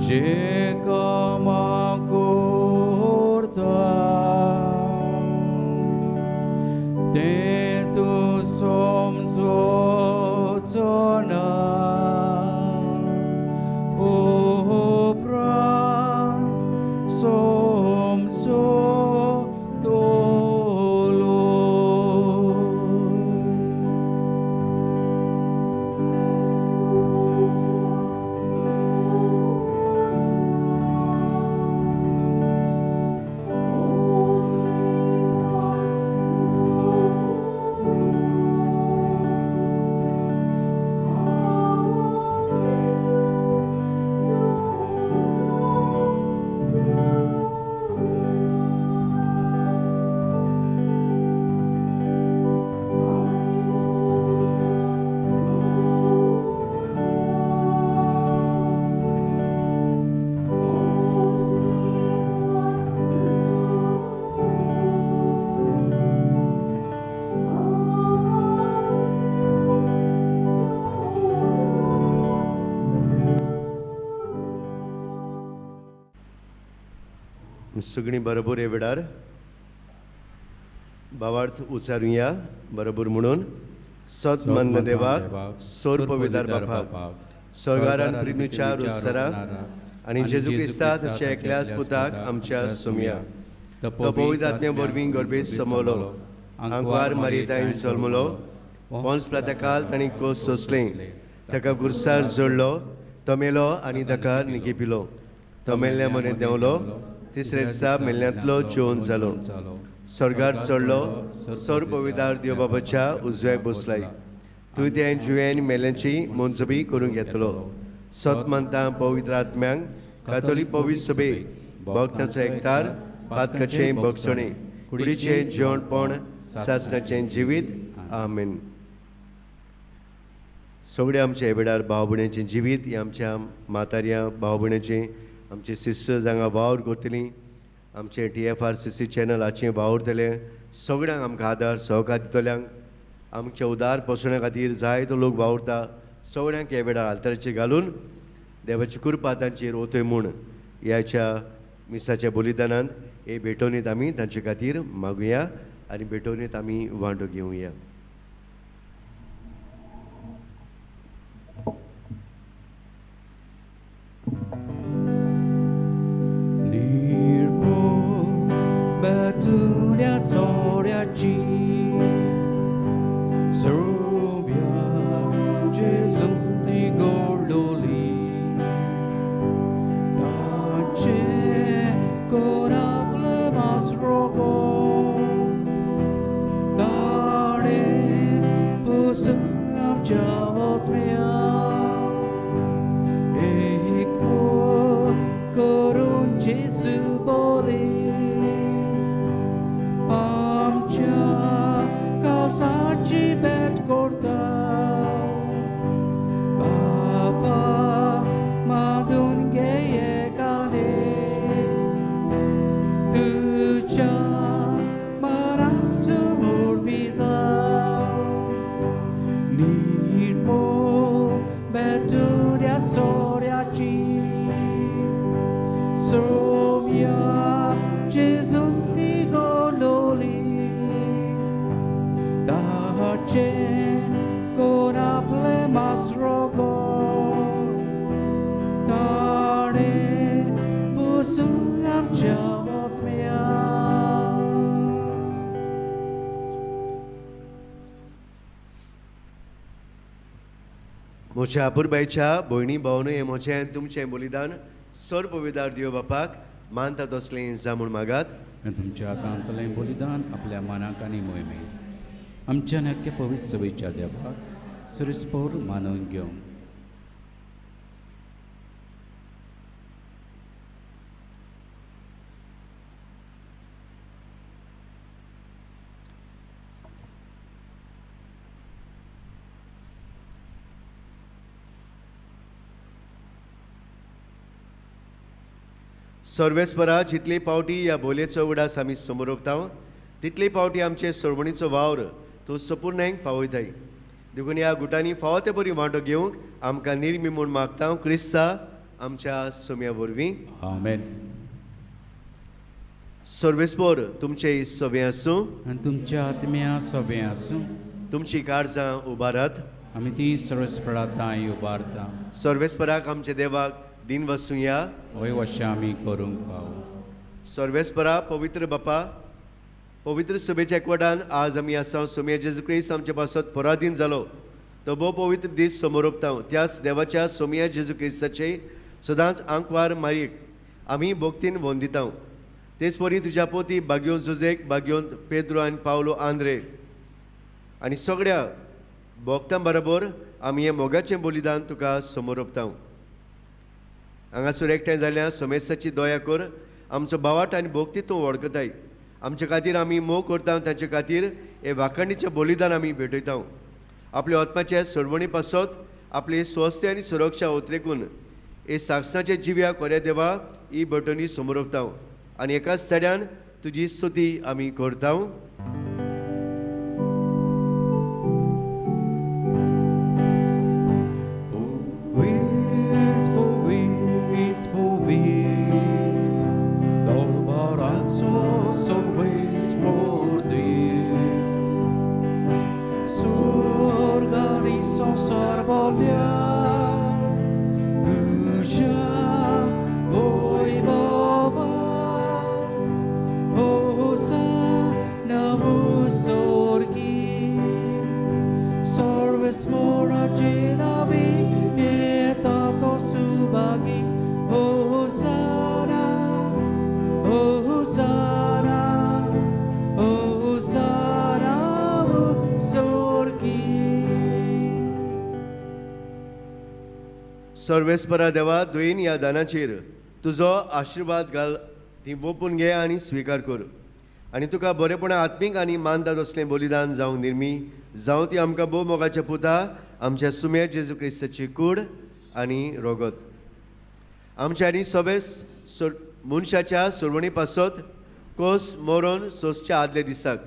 जे कामां करता तें तूं समजोचो ना ओ प्राण समजतलो. सगळीं बरोबर हे वेळार भावार्थ उचारुया बरोबर म्हणून सत मंद देवाक सोर पवित्र बापाक स्वर्गारान प्रिनुच्या रुसरा आनी जेजू क्रिस्ताच्या एकल्याच पुताक आमच्या सोमया तो पवित्र आत्म्या वरवीं गर्भेत समवलो आंकवार मारियेताईन जल्मलो पोन्स प्रातकाल तांणी कोस सोंसलें ताका गुरसार जोडलो तो मेलो आनी ताका निगेपिलो तो मेल्ल्या मरे देंवलो तिसरे दिसा मेल्ल्यांतलो जेवन जालो स्वर्गार चडलो सोर पवित्र देव बाबाच्या उजव्याक बसलाय तूं तें जुवेन मेल्यांची मंजुबी करूंक येतलो सत मानता पवित्र आत्म्यांक कातोलीक पवित्र सभे भक्तांचो एकतार पातकाचें भोगसणें कुडीचें जेवणपण सासणाचें जिवीत. आमेन. सगळे आमचे वेळार भाव भयणीचें जिवीत हें आमच्या म्हाताऱ्या भाव भयणीचें आमचे सिस्टर्स हांगा वावर करतलीं आमचे TFRCC चॅनलाचें वावुरतले सगळ्यांक आमकां आदार सहकार दितल्यांक आमच्या उदार पोसण्या खातीर जायतो लोक वावुरता सगळ्यांक ह्या वेळार आल्ताराचेर घालून देवाची कृपा तांचेर ओतय म्हूण ह्याच्या मिसाच्या बलिदानान हे भेटवणीत आमी तांचे खातीर मागुया आनी भेटवणीत आमी वांटो घेवया. Betulia soraci Sorobia Gesù ti gorloli Tace coraple masrogo Tare pusam javot mea Eco corun Gesù boli आमच्या काळजाची भेट करता बापा मागून घे एकाने तुज्या मनाक समर्पिता निर्मोळ भेटुल्या सोऱ्याची सोम्या जेजून ती गोलोली Tace con aple masrogo Tare pusum javot mea. म्हज्या आपुरबायच्या भयणी भावनो हें म्हजें आनी तुमचें बलिदान सर्व पवित्र देव बापाक मानता तसलें जा म्हूण मागात. आनी तुमच्या हातांतलें बलिदान आपल्या मनाक आनी मोहिमेक आमच्या नक्की पवित्र सभेच्या देवाक सुरसपोर मानून घेवं. सर्वेस्परा जितली पावटी ह्या बोलयेचो उडास आमी समोर उरता तितली पावटी आमचे सरवणीचो वावर तूं सपूर्णांक पावयताय देखून ह्या गुटांनी फावो ते बरी वांटो घेवंक आमकां निर्मी म्हूण मागता क्रिस्ता आमच्या सोम्या वरवीं. आमेन. सर्वेस्पोर तुमचे सोबें आसूं आनी तुमच्या आत्म्या सोबें आसूं. तुमची काळजां उबारात. आमी ती सर्वेस्परा तांय उबारता. सर्वेस्पराक आमच्या देवाक दिन वसुया. वय वशें आमी करूंक पावो. सर्वेस्परा पवित्र बापा, पवित्र सभेच्या एकवटान आज आमी आसा. सोम्या जेजू क्रिस्त आमचे पासत पराधीन जालो तो भोव पवित्र दीस समोर ओंपता. त्याच देवाच्या सोम्या जेजू क्रिस्ताचे सदांच आंकवार मारीक आमी भक्तीन वंदिता. तेच परी तुज्या पोती बागयोन जुजेक, बागयोन पेद्रो आनी पावलो आंद्रे आनी सगळ्या भक्तां बरोबर आमी हें मोगाचें बलिदान तुका समोर ओंपता. हांगासर एकठांय जाल्यार सोमेस्ताची दया कर. आमचो बावाट आनी भक्ती तूं वळखताय. आमचे खातीर आमी मोग करता, तांचे खातीर हे वाखाणीचें बलिदान आमी भेटयता. आपल्या आत्माचे सोडवणी पासत आपली स्वस्थ आनी सुरक्षा उतरेकून हे साक्षाचे जिव्या कोऱ्या देवा ही भेटवणी समोर ओंपता आनी एकाच चड्यान तुजी स्तुती आमी करता. सर्वेस्परा देवा, दुयीन ह्या दानाचेर तुजो आशिर्वाद घाल, ती वोपून घे आनी स्विकार कर आनी तुका बरेपणा आत्मीक आनी मानतात असलें बलिदान जावंक निर्मी जावं ती आमकां भोव मोगाच्या पुता आमच्या सुम्या जेजू क्रिस्ताची कूड आनी रोगत. आमच्या आनी सगळे मनशाच्या सोडवणी पासत कोस मरोन सोंसच्या आदल्या दिसाक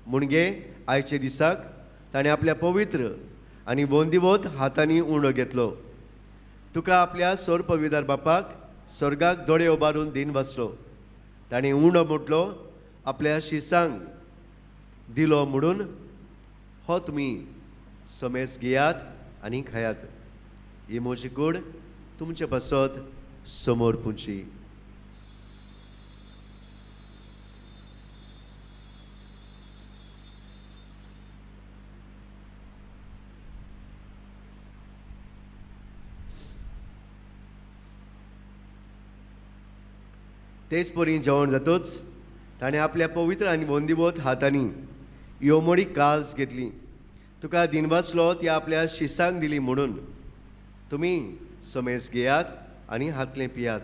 म्हणजे आयच्या दिसाक ताणें आपल्या पवित्र आनी वंदिवत हातांनी उंडो घेतलो. तुका आपल्या सोर पविदार बापाक स्वर्गाक दोळे उबारून दिन वाचलो. ताणें उंडो म्हटलो आपल्या शिसांक दिलो म्हणून हो तुमी समेस घेयात आनी खायात. ही म्हजी कूड तुमचे पासत समोर पुंची. तेच परी जेवण जातूच ताणें आपल्या पवित्र आनी वंदिवत हातांनी योमोडी काल्स घेतली. तुका दिनवासलो ती आपल्या शिसांक दिली म्हणून तुमी समेस घेयात आनी हातलें पियात.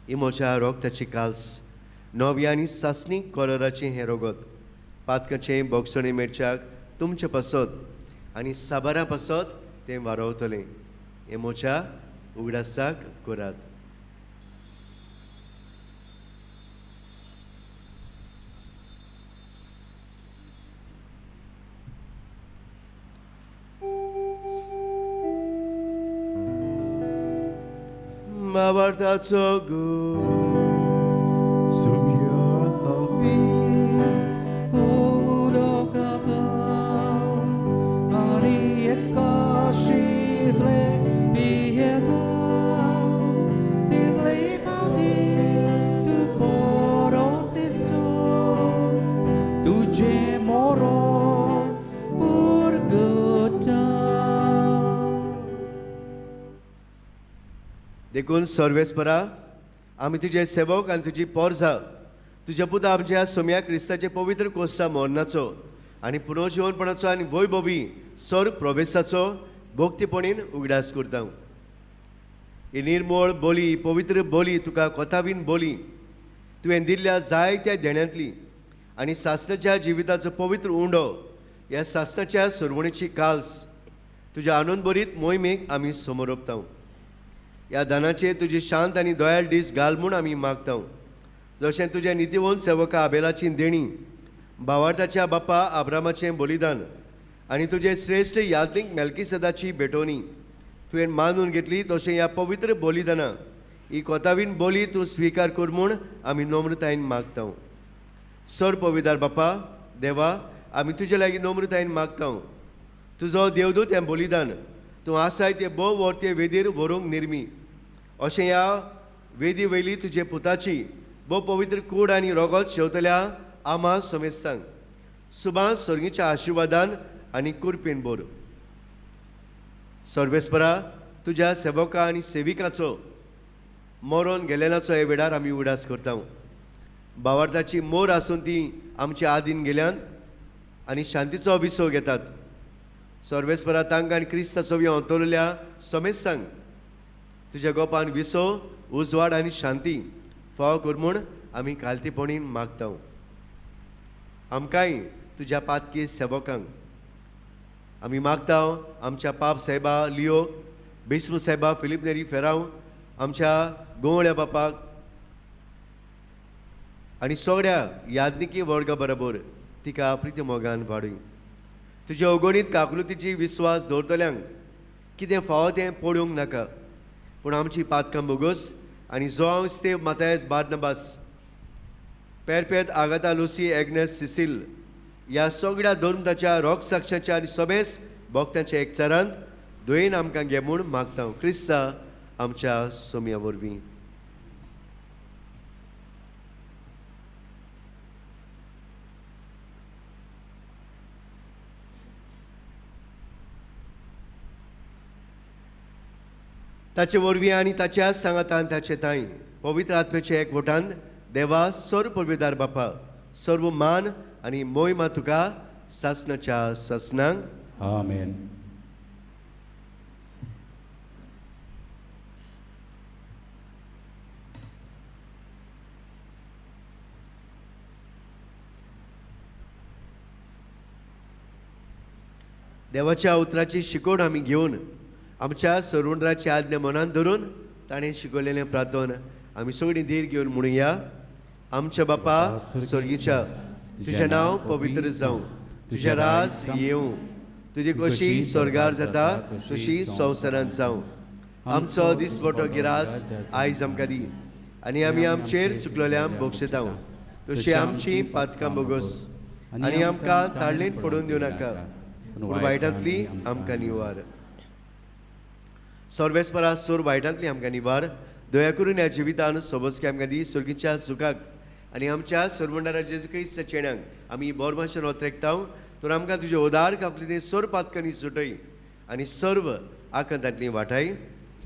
ही म्हज्या रोगताची काल्स, नवी आनी सासणीक कोलराचें हें रोगत पातकाचें बोगसणें मेळच्याक तुमचे पासत आनी साबारा पासत तें वारवतलें. हें म्हज्या उगडासाक करात. बाबार्थाचो गो देखून सर्वेस्परा आमी तुजे सेवक आनी तुजी पोरजा तुज्या पुता आमच्या सोम्या क्रिस्ताचे पवित्र कोस्ता मरणाचो आनी पुनर्जिवनपणाचो आनी वैभवी स्वर्ग प्रवेशाचो भक्तीपणीन उगडास करता. ही निर्मळ बोली, पवित्र बोली, तुका कोतावीन बोली तुवें दिल्ल्या जायत्या देण्यांतली आनी सासणाच्या जिविताचो पवित्र उंडो ह्या सासणाच्या सुरवणीची काल्स तुज्या आनंदभरीत मोहिमेक आमी समोर ओंपता. ह्या दानाचेर तुजी शांत आनी दयाळ दीस घाल म्हूण आमी मागता. जशें तुज्या नितीवंत सेवका आबेलाची देणी, भावार्थाच्या बापा आब्रामाचें बलिदान आनी तुजे श्रेश्ठ यादनीक मेलकीसदाची भेटवणी तुवें मानून घेतली, तशें ह्या पवित्र बलिदाना ही कोतावीन बोली तूं स्विकार कर म्हूण आमी नम्रतायेन मागता. सर पविदार बापा देवा, आमी तुजे लागीं नम्रतायेन मागता, तुजो देवदूत हें बलिदान तूं आसाय ते भोव व्हरते वेदीर व्हरूंक निर्मी अशें ह्या वेदी वयली तुजे पुताची भोव पवित्र कूड आनी रोगोत शेवतल्या आमा समेस्तांक सुबा सर्गीच्या आशिर्वादान आनी कुरपेन भर. सर्वेस्परा, तुज्या सेवका आनी सेविकाचो मरोन गेलेल्याचो हे वेळार आमी उडास करता. भावार्थाची मोर आसून ती आमच्या आदीन गेल्यान आनी शांतीचो विसव घेतात. सर्वेस्परा, तांकां आनी क्रिस्ता सवी अंतरल्या समेस्तांक तुज्या गोपान विसव, उजवाड आनी शांती फावो कर म्हूण आमी कालतीपणीन मागता. आमकांय तुज्या पातकी सेवकांक आमी मागता, आमच्या पाप साहेबा लियो, बिस्म साहेबा फिलीप नेरी फेराव, आमच्या गोवळ्या बापाक आनी सगळ्या यादनिकी वर्गा बरोबर तिका प्रिती मोगान वाडय. तुज्या अगणीत काकलुतीची विस्वास दवरतल्यांक कितें फावो तें पडूंक नाका, पूण आमची पातकां बोगस आनी जोंव स्तेव मातायस बार्नबास, पेरपेत आगाता लुसी एग्नेस सिसील ह्या सगळ्या धर्मताच्या रोग साक्षाच्या आनी समेस भक्तांच्या एकचारांत दुयेन आमकां घे म्हूण मागता. क्रिस्ता आमच्या सोम्या वरवीं. ताचे वरवीं आनी ताच्या सांगातान ताचे ताई पवित्र आत्म्याच्या एकवटान देवा सर्व पविदार बापा सर्व मान आनी मोहिमा तुका सासनाच्या सासनांक. आमेन. देवाच्या उतराची शिकवण आमी घेवन आमच्या सरुंडराची आज्ञा मनान धरून ताणें शिकवलेलें प्रार्थना आमी सगळीं धीर घेवन म्हणुया. आमच्या बापा स्वर्गीच्या, तुजें नांव पवित्र जावं, तुजें राज येवं, तुजी कशी स्वर्गार जाता तशी संवसारांत जावं. आमचो दिसपटो गिरास आयज आमकां दी आनी आमी आमचेर चुकलेल्यांक बक्षिता तशी आमची पातकां बोगस आनी आमकां ताळणेंत पडून दिवं नाका, पूण वायटांतली आमकां निवार. सर्वेस्परा सोर वायटांतली आमकां निवार. दया करून ह्या जिवितान सोबसके आमकां दी सर्गीच्या सुखाक आनी आमच्या सरवंडारा जेजू क्रिस्ताच्या चेड्यांक आमी बोरमाशेन ओतरेकता. तर आमकां तुजे उदार काकली सोर पातकांनी सुटय आनी सर्व आकांतांतली वाटाय.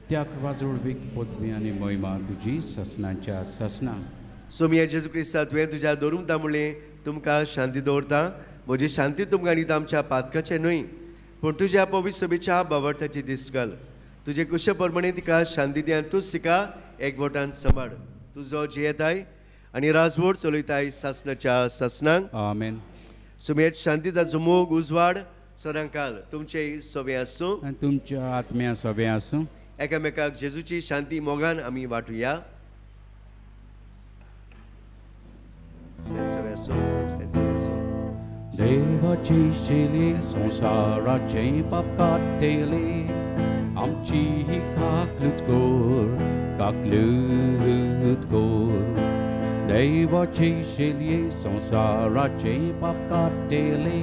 त्या कृपाजोडवीक पदवी आनी महिमा तुजी ससनाच्या ससना. सोमिया जेजू क्रिस्ता, तुवें तुज्या दवरूंक म्हणलें तुमकां शांती दवरता, म्हजी शांती तुमकां दिता आमच्या पातकाचें न्हय पूण तुज्या पवित्र सभेच्या बावडताची दिश्ट घाल. तुजे कुशे प्रमाणे तिका शांती दी आनी तूंच तिका एकवटान सांबाळ. तुजो जियेताय आनी राजवट चलयताय सासनाच्या सासनांक. आमेन. सुमेत शांती ताचो मोग उजवाड सदांकाल तुमचेय सोबें आसूं आनी तुमच्या आत्म्या सोबें आसूं. एकामेकाक जेजूची शांती मोगान आमी वांटुया. देवाची शिली संवसाराचे पाप काडटली आमची काकलूत कोर, काकलूत कोर. देवाची शिली संवसाराचे पाप काडटली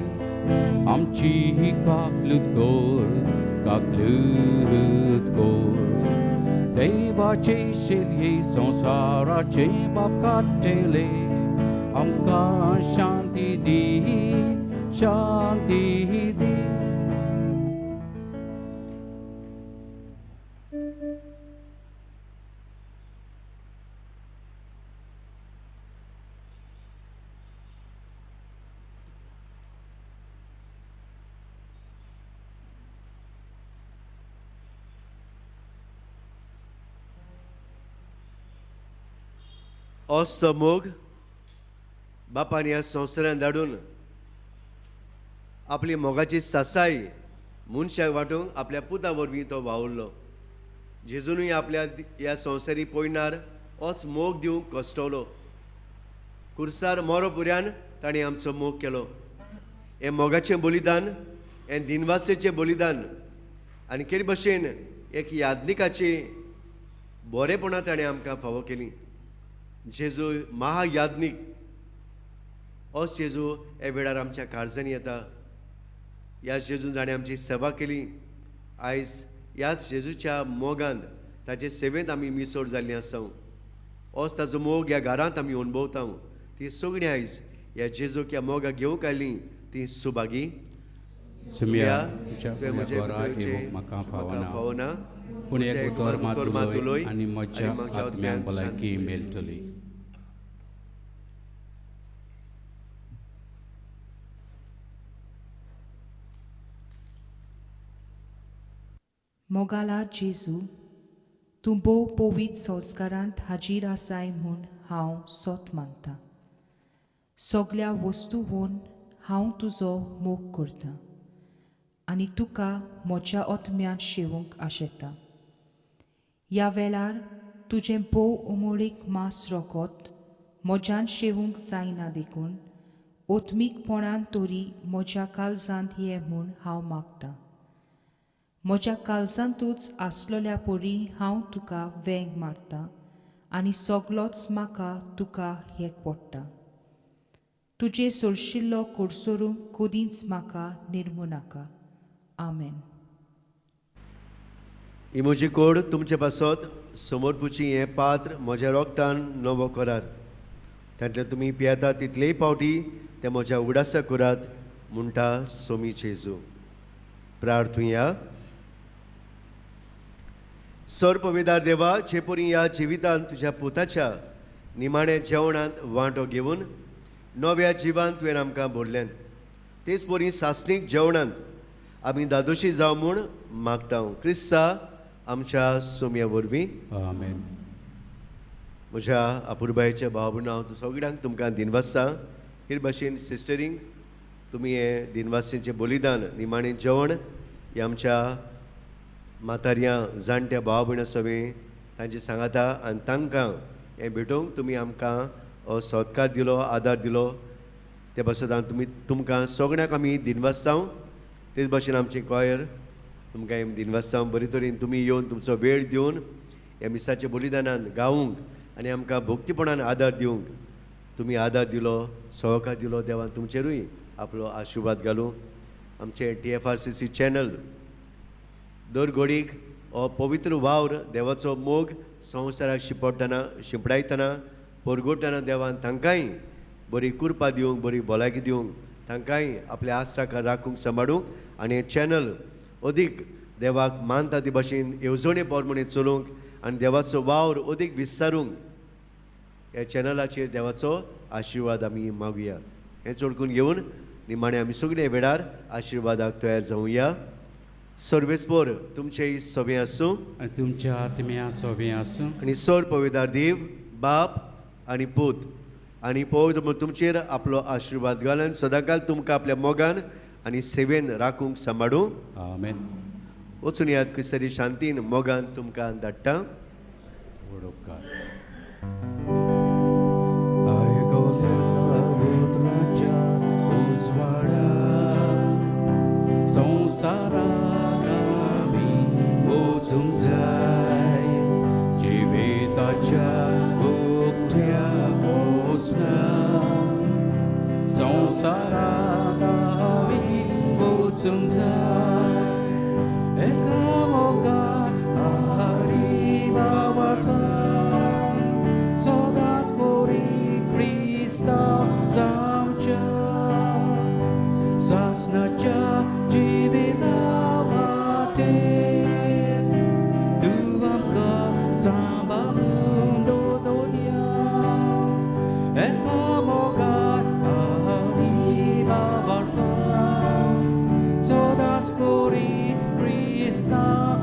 आमची काकलूत कोर, काकलूत कोर. देवाची शिली संवसाराचे पाप काडटली आमकां शांती दी, शांती दी. असो मोग बापान ह्या संवसारान धाडून आपली मोगाची सासाय मनशाक वांटूंक आपल्या पुता वरवीं तो वावुरलो. जेजूनय आपल्या ह्या संवसारी पयणार होच मोग दिवंक कश्टवलो. कुर्सार मोरो पुऱ्यान ताणें आमचो मोग केलो. हें मोगाचें बलिदान, हें दिनवासेचें बलिदान आनी केरी भशेन एक यादनिकाचें बरेपणां ताणें आमकां फावो केलीं. जेजू महायाज्ञीक होच जेजू हे वेळार आमच्या काळजांनी येता. ह्या जेजून जाणें आमची सेवा केली, आयज ह्याच जेजूच्या मोगान ताचे सेवेंत आमी मिसोड जाल्लीं आसा. होच ताजो मोग ह्या घरांत आमी अणभवता. ती सगळीं आयज ह्या जेजूक ह्या मोगाक घेवंक आयलीं ती सुभागी. सुम्या, तुज्या घरा येवंक म्हाका फावना, पूण एक उतर मात उलय आनी म्हज्या आत्म्याक भलायकी मेळटली. मोगाला जेजू, तूं भोव पवित्र संस्कारांत हाजीर आसाय म्हूण हांव सोत मानतां. सगल्या वस्तूवन हांव तुजो मोग करतां आनी तुका म्हज्या आत्म्यांत शेवूंक आशेतां. ह्या वेळार तुजें भोव उमळीक मास रोगत म्हज्यान शेवूंक जायना देखून आत्मीकपणान तरी म्हज्या काळजांत ये म्हूण हांव मागतां. म्हज्या काळजांतूच आसलेल्या परी हांव तुका वेंग मारतां आनी सगलोच म्हाका तुका हेक पडटा. तुजे सोरशिल्लो कोडसोरूंक कदींच म्हाका निर्मू नाका. आमेन. ही म्हजी कोड तुमचे पासत समर्पुची हें पात्र म्हज्या रोगतान नवो करार. तांतले तुमी पियेता तितलेय पावटी ते म्हज्या उगडासा करात म्हणटा सोमी जेजू. प्रार्थुया. सर्पवेदार देवा, जे परी ह्या जिवितांत तुज्या पुताच्या निमाण्या जेवणांत वांटो घेवन नव्या जिवान तुवें आमकां भरल्यान, तेच परी सासणीक जेवणांत आमी दादोशी जावं म्हूण मागता. क्रिस्ता आमच्या सोम्या वरवीं. आमेन. म्हज्या अपुरबायेच्या भाव भयणां, हांव सगळ्यांक तुमकां दिनवासता. हे भाशेन सिस्टरींक तुमी हें दिनवासींचें बलिदान निमाणें जेवण हें आमच्या म्हातारयां जाणट्या भाव भयणां सगळीं तांचे सांगाता आनी तांकां हें भेटोवंक तुमी आमकां सत्कार दिलो, आदार दिलो. ते पासत हांव तुमी तुमकां सगळ्यांक आमी दिनवासता. तेच भाशेन आमचें कॉयर तुमकां दिनवासता. बरे तरेन तुमी येवन तुमचो वेळ दिवन ह्या मिसाच्या बलिदानान गावूंक आनी आमकां भक्तीपणान आदार दिवंक तुमी आदार दिलो, सहकार दिलो. देवान तुमचेरूय आपलो आशिर्वाद घालूं. आमचें TFRCC channel दर घडीक हो पवित्र वावर देवाचो मोग संवसाराक शिंपडटना शिंपडायतना परगटतना देवान तांकांय बरी कृपा दिवंक, बरी भलायकी दिवंक, तांकांय आपल्या आस्राक राखूंक सांबाळूंक आनी हें चॅनल अदीक देवाक मानता ते भाशेन येवजणे प्रमाणे चलोवंक आनी देवाचो वावर अदीक विस्तारूंक ह्या चॅनलाचेर देवाचो आशिर्वाद आमी मागुया. हें चडकून घेवन निमाणें आमी सगळे वेळार आशिर्वादाक तयार जावया. सर्वेस्पोर तुमचेय सवे आसूं आनी तुमच्या आत्म्या सवे आसूं. आनी सर पवित्र देव बाप आनी पूत आनी पवित्र तुमचेर आपलो आशिर्वाद घालून सदांकाल तुमकां आपल्या मोगान आनी सेवेन राखूंक सांबाळूं. आमेन. वचून याद क्रिस्ताची शांतीन मोगान तुमकां धाडटा. व्हड उपकार. संसारात आमी वचूंक जाय, जिविताच्या उक्त्या पोसनान. संसारात आमी वचूंक जाय, एका मोगान आनी भावार्थान सदांच गोरी क्रिस्तांव जावच्या सासणाच्या जिविता वाटेर तूं आमकां सांबाळून दवरया, एका मोगान आनी भावार्थान सदांच गोरी क्रिस्तांव